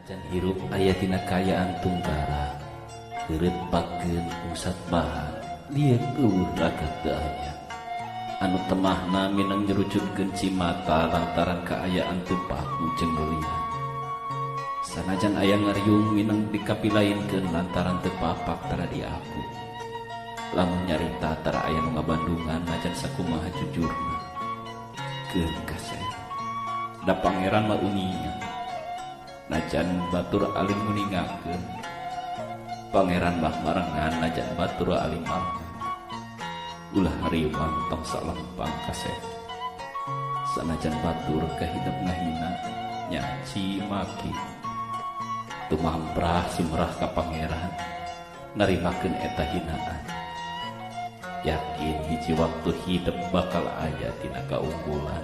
Sanajan hirup aya dina kaayaan tungkara, heureut pakeun usat bahan, lieuk euweuh ragat teu aya. Anu temahna mineng nyerucutkeun cimata lantaran kaayaan teu paku jeung leuwihan. Sanajan aya ngariung mineng dikapilainkeun lantaran teu papak tara diaku. Lamun nyarita tara aya nu ngabandungan najan sakumaha jujurna. Keun kasep. Da pangeran mah uninga. Najan batur alim nguningakeun. Pangeran mah marengan najan batur alim marengan. Ulah hariwang tong salempang kasep. Sanajan batur kahidep ngahina nyaci maki. Tumamprah sumrah ka pangeran narimakeun eta hinaan. Yakin hiji waktu hidep bakal aya tina kaunggulan.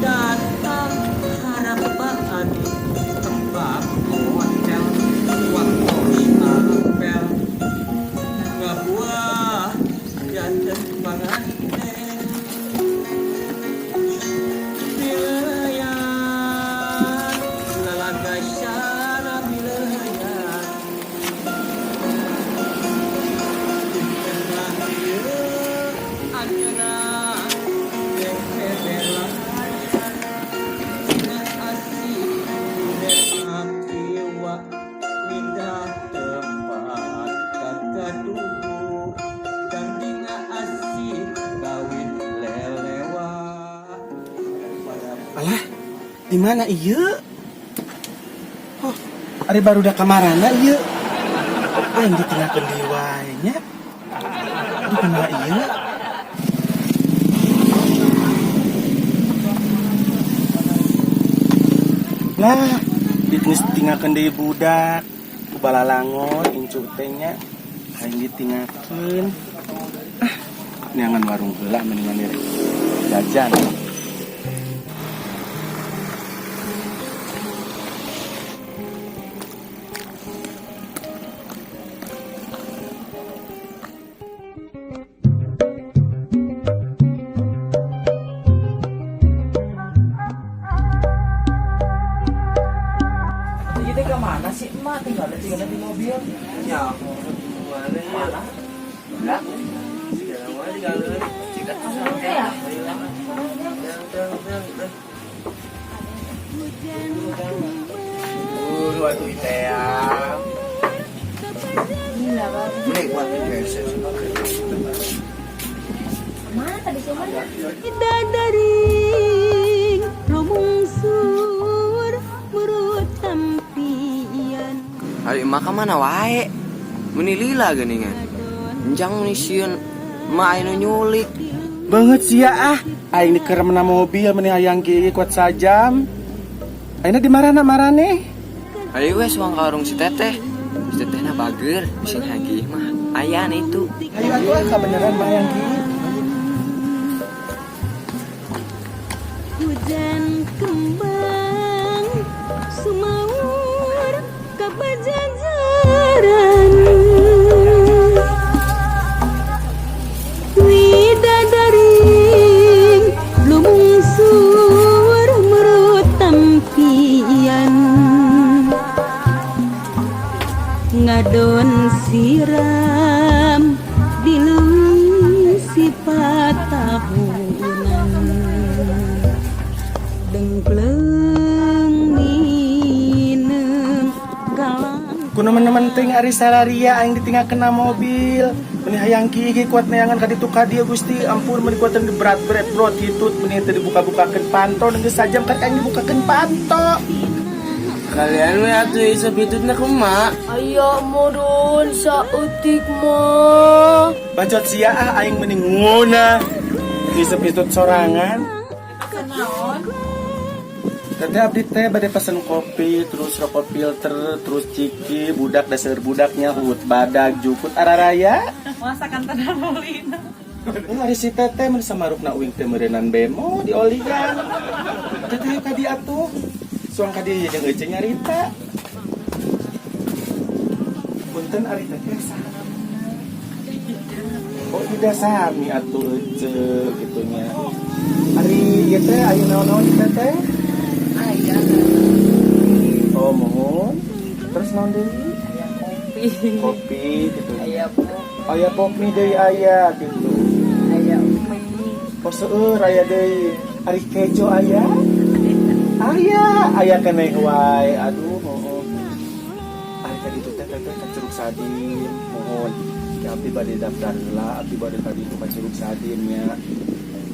Datang harapan tempat hotel waktu apel ngabuah janten panganten bilayan lalaga sana bilayan Tinten ieu anjeunna pindah tempat kakaduhu gandinga asih kawin lelewa. Alah, di mana ieu? Oh, ari barudak kamarana ieu? Aing ditinggalkeun deui wae nya. Aduh, kumaha ieu? Lah, ditinggalkeun deui budak. Ku balalangon incu teh nya. Aing ditinggalkeun. Ah, neangan warung heula mendingan ieu jajan. Jadi teh kemana sih emak tinggal tinggal di mobil? Ya, mana ya? Lah, segala mana tinggal. Ya? Waktu itu ya. Menikmati geser. Mana tadi semuanya? Bidadaring rumungsur murut tampian. Ari emak ka mana wae? Meni lila geuningan. Enjang meni sieun emak aya nu nyulik. Banget sia ah. Aing dikeremna mobil meni hayang gigi kuat sajam. Aingna di marana marane? Ayo we suang ka warung si teteh. Si tetehna bager, bisi hayang mah. Aya na itu. Ayo atuh ah kabeneran mah hayang gigi. Hujan kembang sumaur ka pajajaran widadaring lumungsur murut tampian ngadon siram di leuweung sipatahunan dengkleng mineng galang. Ku nemen-nemen teuing ari sararia aing ditinggalkeun na mobil. Meni hayang gigi kuat neangan ka ditu ka dieu. Gusti ampun, meni kuatan berat berat brot hitut meni teu dibuka-bukakeun panto geus sajam kan aing dibukakeun panto. Kalian we atuh isep hitutna kumaha? Ayo murun saeutik mah. Bacot sia ah, aing meni nguna. Isep hitut sorangan. Teteh, abdi teh bade pesen kopi, terus rokok filter, terus ciki, budak dasar budaknya hut, badag, jukut, araraya. Masakan tenan Paulina. Ini ari si teteh mun samarukna uing teh meureunnan bemo diolian. Teteh, ayo ka dieu atuh. Suang ka dieu jeung euceu nyarita. Punten, ari teteh saha namina? Oh, tidak sami atuh ece gitu nya. Ari ieu teh aya naon-naon di teteh? Aya. Oh, mohon. Terus naon deui? Aya kopi. Kopi gitu. Aya pop. Aya pop mie deui aya gitu. Aya mie. Oh, seueur aya deui. Ari kejo aya? Aya, aya keneh wae. Aduh, mohon. Ari tadi itu teh teh ka Curug Sadin, mohon. Ya, abdi bade daftar heula, abdi bade tadi itu ka Curug Sadin nya.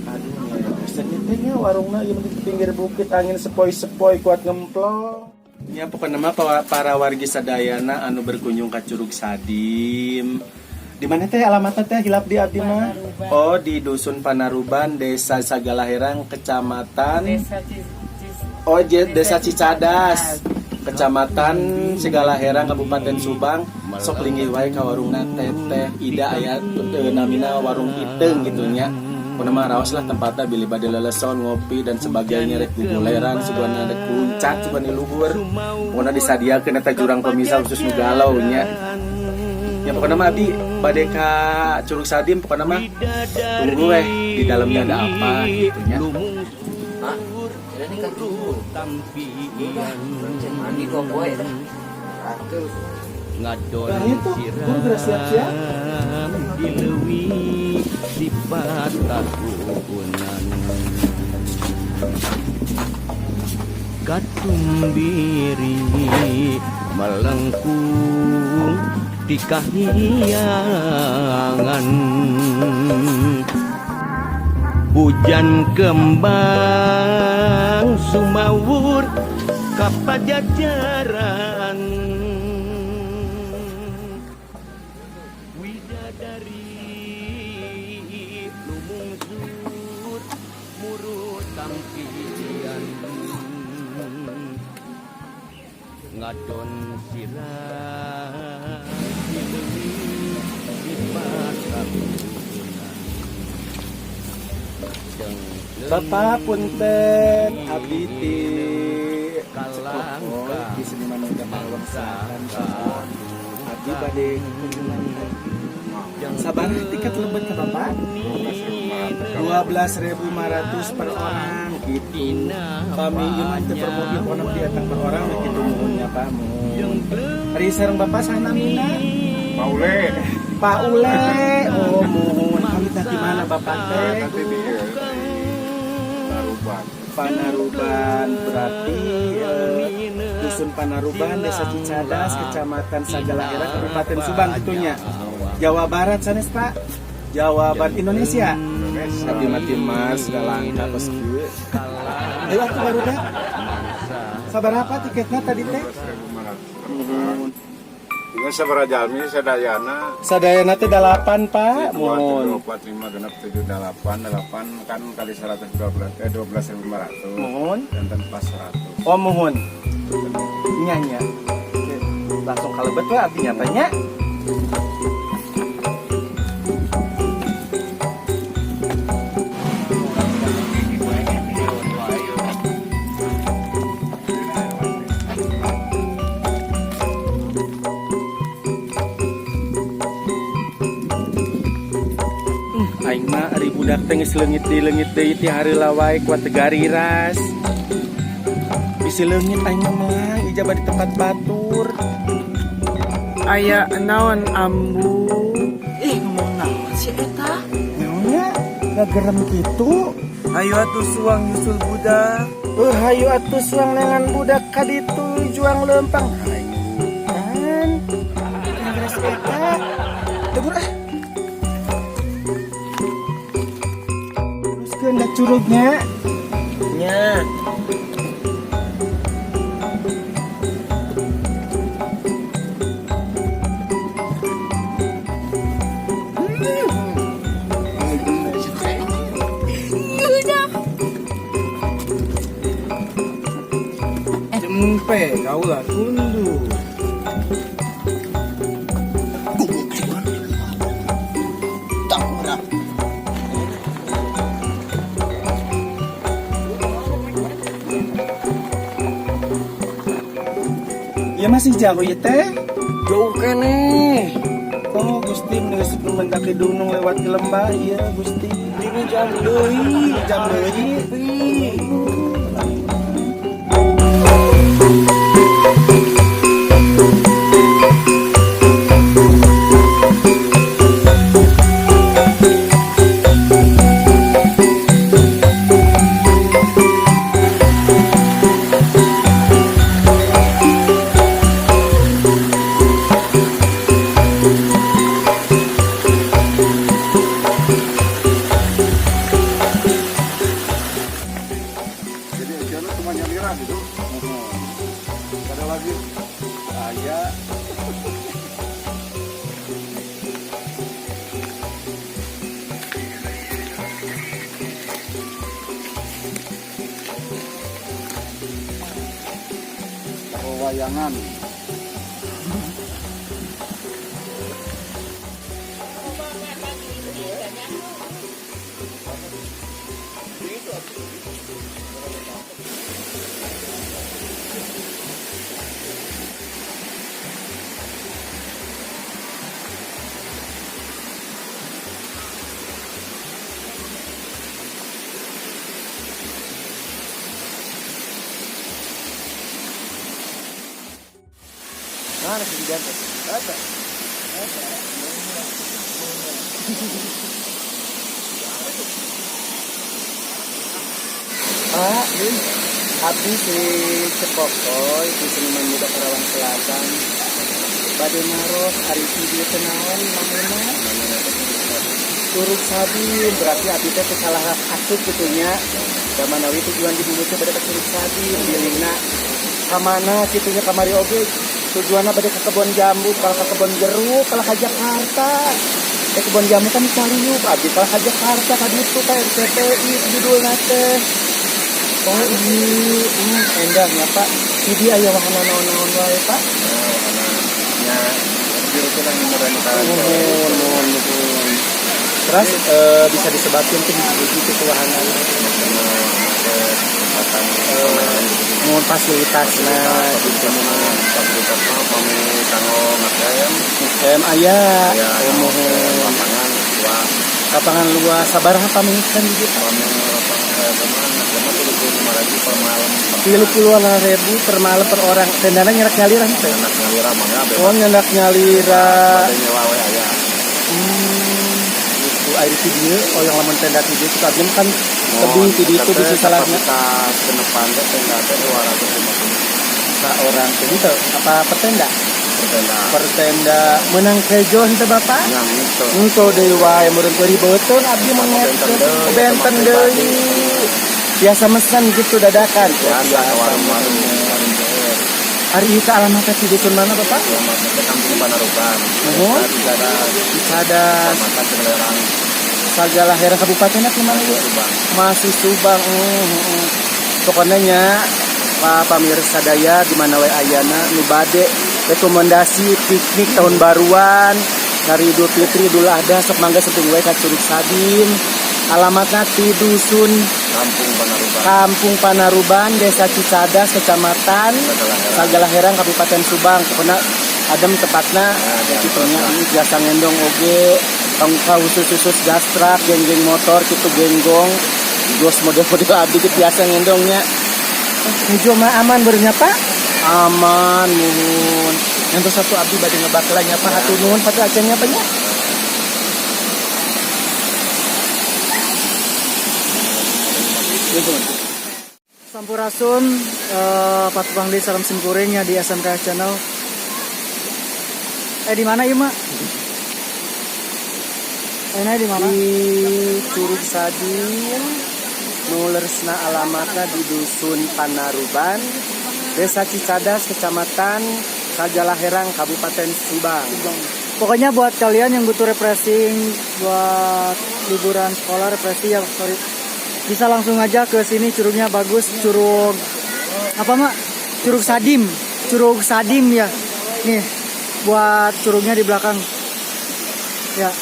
Aduh, nya sengit teh nya warungna ieu di pinggir bukit, angin sepoi-sepoi kuat ngemplok. Ya, pokoknya mah para wargi sadayana anu berkunjung ka Curug Sadim. Di mana teh alamatnya teh, hilap di abdi mah? Oh, di Dusun Panaruban, Desa Sagalaherang, Kecamatan Desa Cis, Cis Oh, Desa Cicadas, Kecamatan Sagalaherang, Kabupaten Subang. Sok linggih wae ka warungna Teteh Ida, aya namina Warung Iteung gitu nya. Pokona mah raos lah tempatnya, bilih bade leleson, ngopi dan sebagainya, rek guguleran, sugan rek puncak, sugan di luhur. Pokona disadiakeun eta jurang pemisah khusus nu galau nya. Ya, pokoknya mah abdi bade ka Curug Sadim, pokoknya mah tunggu weh di dalamnya ada apa gitu nya. Mak, ini kan tuh. Udah, mandi kok boy dah. Ratus. Ngadon Nah, itu, guru udah siap-siap. siram di leuwih di patahunan katumbiri melengkung di kahyangan, hujan kembang sumawur kapajajaran, widadari lumungsur murut tampian ngadon siram di leuwih di patahunan. Bapak, punten, abdi ti Ceklok di seniman Muda Pawangsakan. Abdi bade kunjungan. Sabaraha tiket lebet ke Bapak? 12.500 per orang gitu. Kami ieu mah teu per mobil, pokona abdi datang per orang we gitu, muhun nya, Pak, muhun. Ari sareng Bapak saha namina? Pak Ule. Pak Ule. Oh, muhun. Kami teh di mana Bapak teh? Nanti di Taruban. Panaruban berarti Dusun Panaruban, Desa Cicadas, Kecamatan Sagalaherang, Kabupaten Subang gitunya. Jawa Barat sanes, Pak? Jawa Barat Indonesia. Tapi mati mas langka kos kieu. Ayo atuh, barudak. Sabaraha tiketnya tadi teh? 12.500. Ini sabaraha jalmi sadayana? Sadayana teh 8, Pak. Dua, Mohon. 4, 5, 6, 7, 8, 8 kan kali 112, eh, 12.500. Mohon. Dan pas 100. Oh, mohon. Nya nya. Oke, langsung kalau betul artinya tanya. Aing mah ari budak teh geus leungit deui, leungit deui ti hareula wae kuat tegariras. Bisi leungit aing mah melang ijabah di tempat batur. Aya naon, Ambu? Ih, ngomong naon sih eta? Naonnya ngagerem kitu? Ayo atuh suang nyusul budak. Eh, hayu atuh suang neangan budak ka ditu juang lempang. Hayu kan. Kira-kira si eta. Tegur ah. Teruskeun da curugnya. Nya. Cempe, kau lah tunduk. Ya, masih jauh ya teh. Jauh keneh. Oh Gusti, geus mendaki gunung lewat di lembah iya Gusti. Ini jam deui. Jam deui. Jadi usianya cuma nyalira gitu. Gak ada lagi. Aya. Wayangan. Mana sih bidan teh? Eta. Pak, abdi si Cepokoy di Seniman Muda Karawang Selatan. Bade naros ari ti dieu teh naon namina? Curug Sabin, berarti abdi teh teu salah asup kitu nya. Da manawi tujuan di bumi teh bade ka Curug Sabin, bilihna ka mana kitu nya kamari oge tujuanna bade ka kebon jambu, kalah ka kebon jeruk, kalah ka Jakarta. Eh, kebon jambu kan di Caliuk, abdi kalah ka Jakarta ka ditu ka RCTI judulna teh. Oh iya, endahnya Pak. Jadi aya wahana naon-naon wae Pak. Ya, Nuhun, nuhun, nuhun. Terus bisa disebatkan tuh hiji-hiji ke wahana. Nuhun fasilitasna gitu. Fasilitas mah pami kanggo ngecamp. Ngecamp aya. Ya, Oh, nuhun. Lapangan luas. Lapangan luas. Sabaraha pami ngecamp di dieu, Pak? Pami lapangan teman ngecamp 75.000 per malam. 35.000 per malam per orang. Tendana nyerak nyalira henteu? Nyerak nyalira mangga bebas. Oh, nyerak nyalira. Bade nyewa we aya. Gitu. Air ti dieu, oh yang lamun tenda ti dieu kita abdi kan tebing ti ditu bisa salahnya. Kapasitas kenepan teh tenda teh 250 Saorang teh henteu apa per tenda? Per tenda. Per tenda menang kejo henteu Bapak? Yang itu. Henteu deui wae meureun peuri beuteung abdi mun Benten deui, benten deui. Biasa mesen gitu dadakan. Biasa ke warung-warung, warung JR. Ari ieu ka alamatna di dusun mana Bapak? Alamatna teh Kampung Panaruban. Nuhun. Desa Cicadas. Cicadas. Kecamatan Sagalaherang. Sagalaherang kabupaten apa mana ieu? Subang. Masih Subang. Pokoknya nya Pak pamirsa sadaya di mana wae ayana nu bade rekomendasi piknik tahun baruan hari Idul Fitri, Idul Adha sok mangga sumping wae ka Curug Sabin. Alamatna di dusun Kampung Panaruban. Kampung Panaruban, Desa Cicadas, Kecamatan Sagalaherang, Kabupaten Subang. Pokoknya adem tempatna kitu nya biasa ngendong oge tong khusus-khusus gastrak, geng-geng motor kitu genggong gos model-model abdi kitu biasa ngendongnya. Hejo mah aman barunya Pak? Aman, nuhun. Yang satu abdi bade ngebakla nya Pak, hatur nuhun patu acannya Pak nya. Sampurasun, Patupang di salam simkuring ya di SMK Channel. Di mana ieu, Mak? Ini di mana? Di Curug Sadin, nu leresna alamatna di Dusun Panaruban, Desa Cicadas, Kecamatan Sagalaherang, Kabupaten Subang. Pokoknya buat kalian yang butuh refreshing, buat liburan sekolah refreshing ya, sorry. Bisa langsung aja ke sini, curugnya bagus, curug apa Mak? Curug Sadim, Curug Sadim ya. Nih, buat curugnya di belakang. Ya.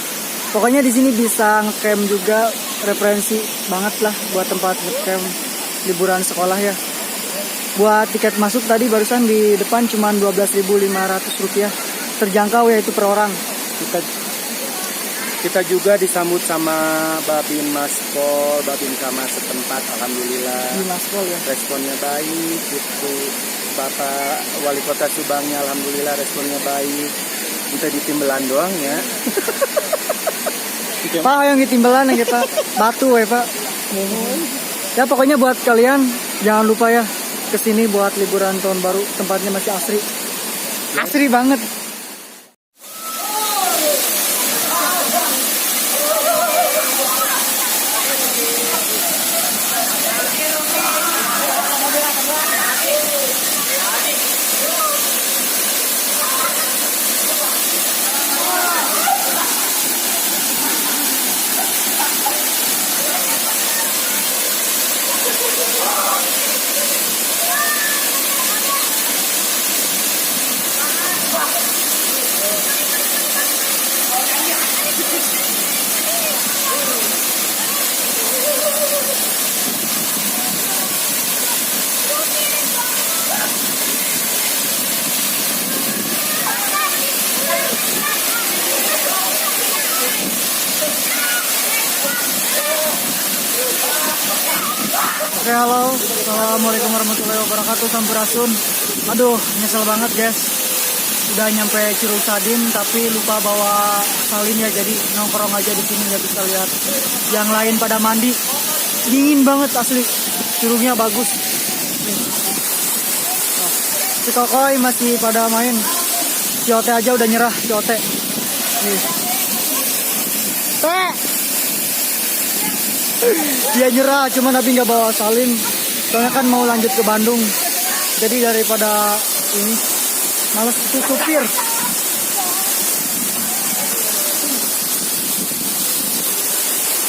Pokoknya di sini bisa ngecamp juga, referensi banget lah buat tempat ngecamp liburan sekolah ya. Buat tiket masuk tadi barusan di depan cuma 12.500 rupiah. Terjangkau ya itu per orang. Kita kita juga disambut sama Babin Maspol, Babin Kamar setempat, alhamdulillah. Di Maspol ya. Responnya baik gitu. Bapak Wali Kota Subangnya alhamdulillah responnya baik. Kita ditimbelan doang ya. Pak yang ditimbelan ya kita batu ya Pak. Ya pokoknya buat kalian jangan lupa ya kesini buat liburan tahun baru, tempatnya masih asri. Asri banget. Oke, halo. Assalamualaikum warahmatullahi wabarakatuh. Sampurasun. Aduh, nyesel banget guys. Udah nyampe Curug Sadin tapi lupa bawa salin ya, jadi nongkrong aja di sini nggak bisa lihat yang lain pada mandi. Dingin banget asli. Curugnya bagus. Nih. Nah, si Kokoy masih pada main. Si Ote aja udah nyerah, si Ote. Nih. Teh. Dia nyerah, cuman tapi nggak bawa salin. Soalnya kan mau lanjut ke Bandung. Jadi daripada ini males itu supir.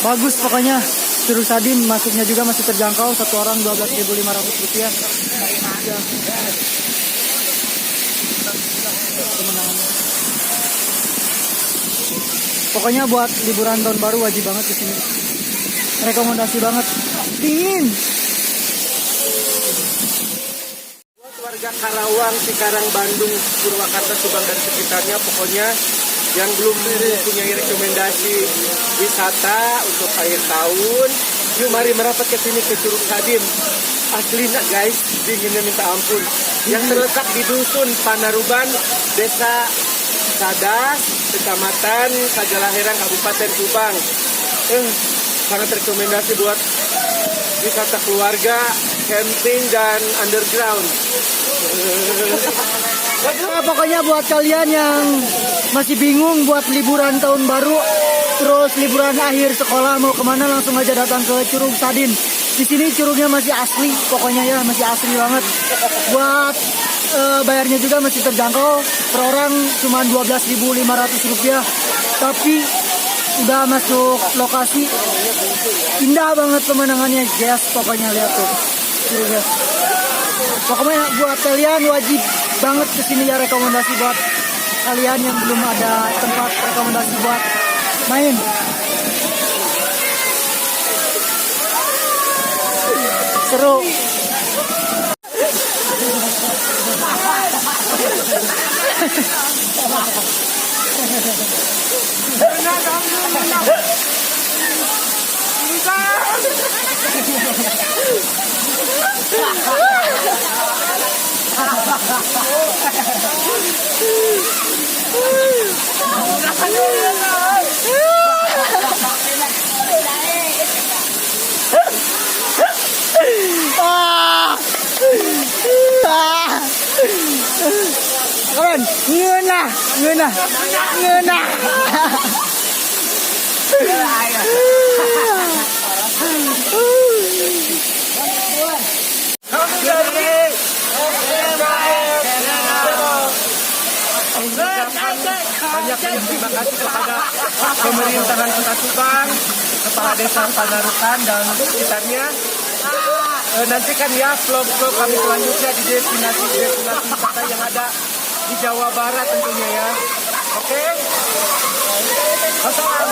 Bagus pokoknya Curug Sadin, masuknya juga masih terjangkau, satu orang 12.500 rupiah. Ya. Kemenangannya. Pokoknya buat liburan tahun baru wajib banget ke sini. Rekomendasi banget. Dingin. Buat warga Karawang, Cikarang, Bandung, Purwakarta, Subang dan sekitarnya, pokoknya yang belum mempunyai rekomendasi wisata untuk akhir tahun, yuk mari merapat ke sini ke Curug Sadin. Aslinya guys, dinginnya minta ampun. Yang terletak di Dusun Panaruban, Desa Sadas, Kecamatan Sagalaherang, Kabupaten Subang. Sangat rekomendasi buat wisata keluarga, camping dan underground. Nah, pokoknya buat kalian yang masih bingung buat liburan tahun baru, terus liburan akhir sekolah mau kemana, langsung aja datang ke Curug Sadin. Di sini curugnya masih asli, pokoknya ya masih asli banget. Buat bayarnya juga masih terjangkau, per orang cuma 12.500 rupiah. Tapi udah masuk lokasi, indah banget pemandangannya, guys. Pokoknya lihat tuh curugnya. Pokoknya buat kalian wajib banget kesini ya, rekomendasi buat kalian yang belum ada tempat rekomendasi buat main. Seru. Keren, ngeunah, ngeunah, ngeunah. Banyak terima kasih kepada pemerintahan Kota Subang, Kepala Desa Panarukan dan sekitarnya. Nantikan ya vlog-vlog kami selanjutnya di destinasi-destinasi wisata yang ada di Jawa Barat tentunya ya. Oke? Wassalam.